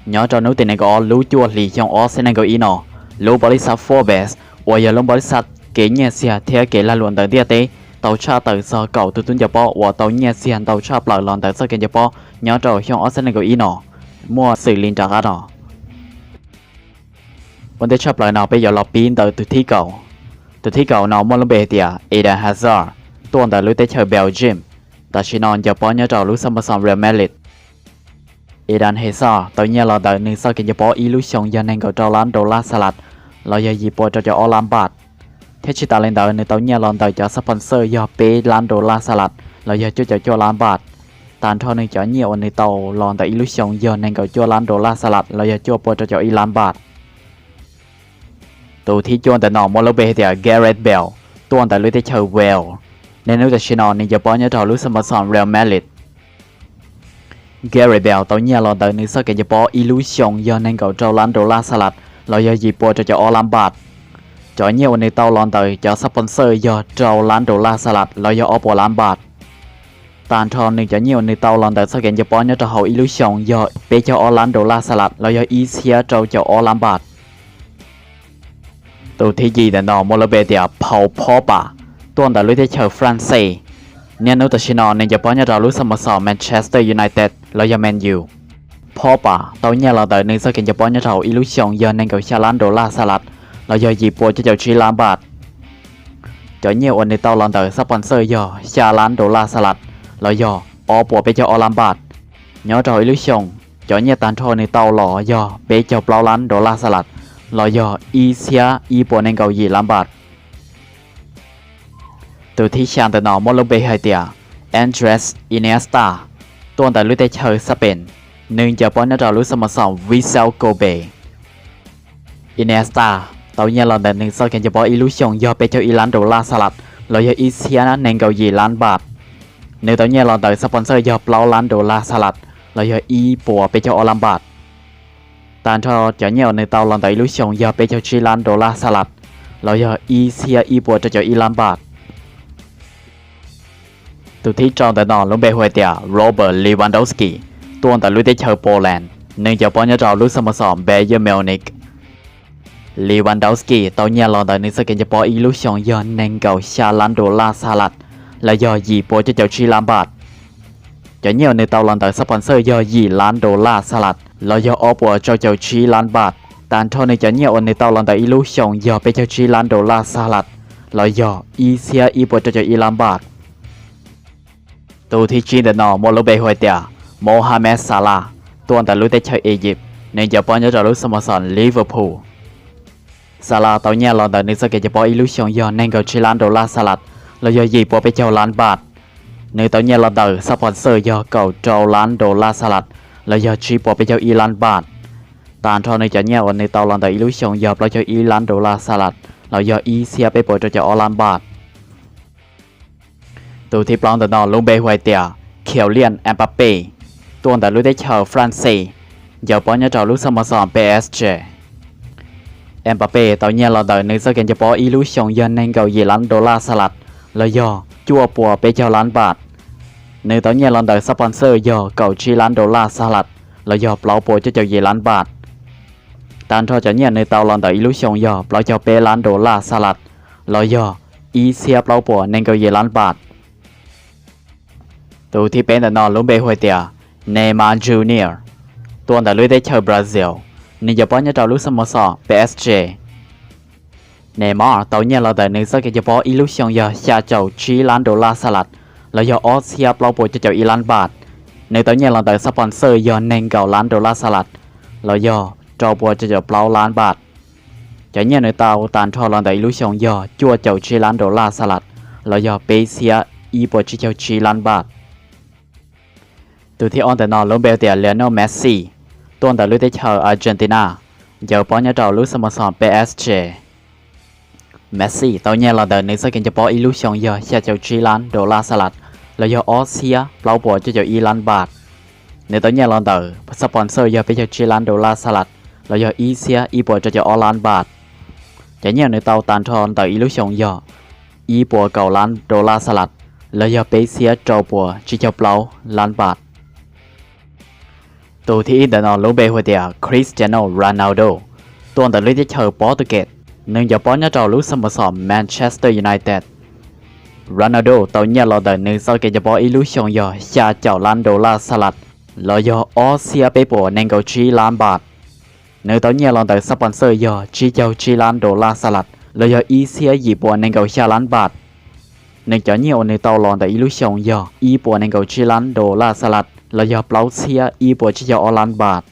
Nyob rau hnub tim nees nkaum ob lub cuaj hlis xyoo ob txhiab nees nkaum ib no, lub npaus lis xav Forbes uas yog lub npaus lis xav kev nyiaj txiag thiab kev lag luam ntawm ntiaj teb tau tshaj tawm txog kaum tus tub nco pob uas tau nyiaj txiag ntau tshaj plaws los ntawm txoj kev nco pob nyob rau xyoo ob txhiab nees nkaum ib no, muaj xws li nram qab no. Ua ntej tshaj plaws no peb yuav los pib ntawm tus thib kaum. Tus thib kaum no muaj lub npe hais tias Eden Hazard, tuaj ntawm lub teb chaws Belgium, tam sim no nco pob nyob rau lub xab mav xom Real Madrid. Eden Hazard tau nyiaj los ntawm nws txoj kev nco pob ib lub xyoo yog nees nkaum rau lab dollar xas las, los yog yim pua rau caum ob lab npaj. Thiab tsis tas li ntawd nws tau nyiaj los ntawm cov xab pos xawj yog peb lab dollar xas las, los yog cuaj caum cuaj lab npaj. Tag nrho nws cov nyiaj uas nws tau los ntawm ib lub xyoo yog nees nkaum cuaj lab dollar xas las, los yog cuaj pua rau caum ib lab npaj. Tus thib cuaj ntawm no muaj lub npe hais tias Gareth Bale, tuaj ntawm lub teb chaws Wales. Niaj hnub tam sim no nws nco pob nyob rau lub xab mav xom Real Madrid. Gareth Bale tau nyiaj los ntawm nws txoj kev nco pob ib lub xyoo yog nees nkaum rau lab dollar xas las, los yog yim pua rau caum ob lab npaj. Cov nyiaj uas nws tau los ntawm cov xab pos xawj yog rau lab dollar xas las, los yog ob pua lab npaj. Tag nrho nws cov nyiaj uas nws tau los ntawm txoj kev nco pob nyob rau hauv ib lub xyoo yog peb caug ob lab dollar xas las, los yog ib txhiab rau caum ob lab npaj. Tus thib yim ntawm no muaj lub npe tias Paul Pogba, tuaj ntawm lub teb chaws France. Niaj hnub tam sim no nws nco pob nyob rau lub xab mav xom Manchester United, los yog Man U. Pogba tau nyiaj los ntawm nws txoj kev nco pob nyob rau hauv ib lub xyoo yog nees nkaum xya lab dollar xas las, los yog yim pua cuaj caum tsib lab npaj. Cov nyiaj uas nws tau los ntawm xab pos xawj yog xya lab dollar xas las, los yog ob pua peb caug ob lab npaj. Nyob rau hauv ib lub xyoo, cov nyiaj tag nrho nws tau los yog peb caug plaub lab dollar xas las, los yog ib txhiab ib pua nees nkaum yim lab npaj. Tus thib xya ntawm no muaj lub npe hais tias Andres Iniesta, tuaj ntawm lub teb chaws Spain. Nws nco pob nyob rau lub xab mav xom Vissel Kobe. Iniesta tau nyiaj los ntawm nws txoj kev nco pob ib lub xyoo yog peb caug ib lab dollar xas las, los yog ib txhiab nees nkaum yim lab npaj. Nws tau nyiaj los ntawm xab pos xawj yog plaub lab dollar xas las, los yog ib pua peb caug ob lab npaj. Tag nrho cov nyiaj uas nws tau los ntawm ib lub xyoo yog peb caug tsib lab dollar xas las, los yog ib txhiab ib pua rau caum ib lab npaj. Tus thib rau ntawm no lub npe hu hais tias Robert Lewandowski, tuaj ntawm lub teb chaws Poland. Nws nco pob nyob rau lub xab mav xom Bayern Munich. Lewandowski tau nyiaj los ntawm nws txoj kev nco pob ib lub xyoo yog nees nkaum xya lab dollar xas las, los yog yim pua cuaj caum tsib lab npaj. Cov nyiaj uas nws tau los ntawm xab pos xawj yog yim lab dollar xas las, los yog ob pua rau caum tsib lab npaj. Tag nrho nws cov nyiaj uas nws tau los ntawm ib lub xyoo yog peb caug tsib lab dollar xas las, los yog ib txhiab ib pua rau caum ib lab npaj. Tus thib tsib ntawm no muaj lub npe hu hais tias Mohamed Salah, tuaj ntawm lub teb chaws Egypt. Nws nco pob nyob rau lub xab mav xom Liverpool. Salah tau nyiaj los ntawm nws txoj kev nco pob ib lub xyoo yog nees nkaum tsib lab dollar xas las, los yog yim pua peb caug lab npaj. Nws tau nyiaj los ntawm xab pos xawj yog kaum rau lab dollar xas las, los yog tsib pua peb caug ib lab npaj. Tag nrho nws cov nyiaj uas nws tau los ntawm ib lub xyoo yog plaub caug ib lab dollar xas las, los yog ib txhiab peb pua rau caum ob lab npaj. Tus thib plaub ntawm no lub npe hu hais tias Kylian Mbappe, tuaj ntawm lub teb chaws France, nco pob nyob rau lub xab mav xom P S G. Mbappe tau nyiaj los ntawm nws txoj kev nco pob ib lub xyoo yog nees nkaum yim lab dollar xas las, los yog cuaj pua peb caug lab npaj. Nws tau nyiaj los ntawm xab pos xawj yog kaum tsib lab dollar xas las, los yog plaub pua cuaj caum yim lab npaj. Tag nrho cov nyiaj nws tau los ntawm ib lub xyoo yog plaub caug peb lab dollar xas las, los yog ib txhiab plaub pua nees nkaum yim lab npaj. Tus thib peb ntawm no lub npe hu hais tias Neymar Junior, tuaj ntawm lub teb chaws Brazil. Nws nco pob nyob rau lub xab mav xom P S G. Neymar tau nyiaj los ntawm nws txoj kev nco pob ib lub xyoo yog xya caum tsib lab dollar xas las, los yog ob txhiab plaub pua cuaj caum ib lab npaj. Nws tau nyiaj los ntawm xab pos xawj yog nees nkaum lab dollar xas las, los yog rau pua cuaj caum plaub lab npaj. Cov nyiaj nws tau tag nrho los ntawm ib lub xyoo yog cuaj caum tsib lab dollar xas las, los yog peb txhiab ib pua tsib caug tsib lab npaj. Tus thib ob ntawm no lub npe tias Lionel Messi, tuaj ntawm lub teb chaws Argentina, nco pob nyob rau lub xab mav xom P S G. Messi tau nyiaj los ntawm nws txoj kev nco pob ib lub xyoo yog xya caum tsib lab dollar xas las, los yog ob txhiab plaub pua cuaj caum ib lab npaj. Nws tau nyiaj los ntawm xab pos xawj yog peb caug tsib lab dollar xas las, los yog ib txhiab ib pua rau caum ob lab npaj. Cov nyiaj nws tau tag nrho ntawm ib lub xyoo yog ib pua kaum lab dollar xas las, los yog peb txhiab rau pua tsib caug plaub lab npaj. Tus thib ib ntawm no lub npe hu tias Cristiano Ronaldo, tuaj ntawm lub teb chaws Portuguese. Nws cov pob nyob rau lub xab mos xom Manchester United. Ronaldo tau nyiaj los ntawm nws txoj kev cov pob ib lub xyoo yog xya caum lab dollar xas las, los yog ob txhiab peb puas nees nkaum tsib lab npat. Nws tau nyiaj los ntawm xab pos xawj yog tsib caug tsib lab dollar xas las, los yog ib txhiab yim puas nees nkaum xya lab npat. Nws cov nyiaj uas nws tau los ntawm ib lub xyoo yog ib puas nees nkaum tsib lab dollar xas las, los yog plaub txhiab ib puas tsib caug ob lab npat.